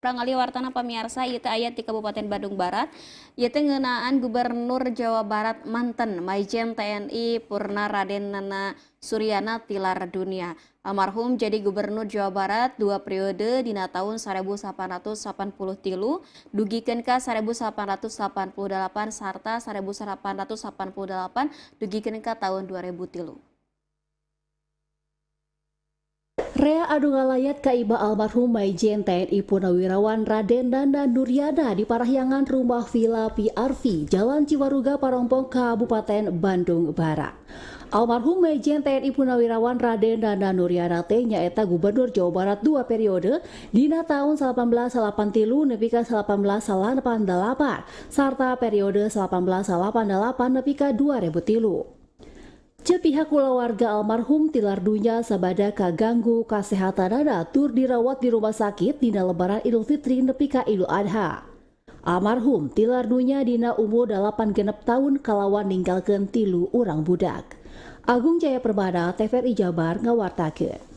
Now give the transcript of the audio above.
Prangali wartana, pamiarsa, ieu teh aya di Kabupaten Bandung Barat. Ieu teh ngeunaan Gubernur Jawa Barat manten Mayjen TNI Purna Raden Nana Suryana tilar dunia. Almarhum jadi Gubernur Jawa Barat dua periode dina tahun 1883 dugikeun ka 1888 sarta 1888 dugikeun ka tahun 2003. Rea anu ngalayat ka imah almarhum Mayjen TNI Purnawirawan Raden Nana Nuryana di Parahyangan Rumah Villa PRV, Jalan Ciwaruga, Parongpong, Kabupaten Bandung Barat. Almarhum Mayjen TNI Purnawirawan Raden Nana Nuryana teh nyaeta Gubernur Jawa Barat dua periode dina tahun 1883 nepi ka 1888 sarta periode 1888 nepi ka 2003. Ceuk pihak kulawarga, almarhum tilar dunya sabada kaganggu kasehatanana tur dirawat di rumah sakit dina Lebaran Idul Fitri nepi ka Idul Adha. Almarhum tilar dunya dina umur 86 tahun kalawan ninggalkeun tilu urang budak. Agung Jaya Permana, TVRI Jabar, ngawartakeun.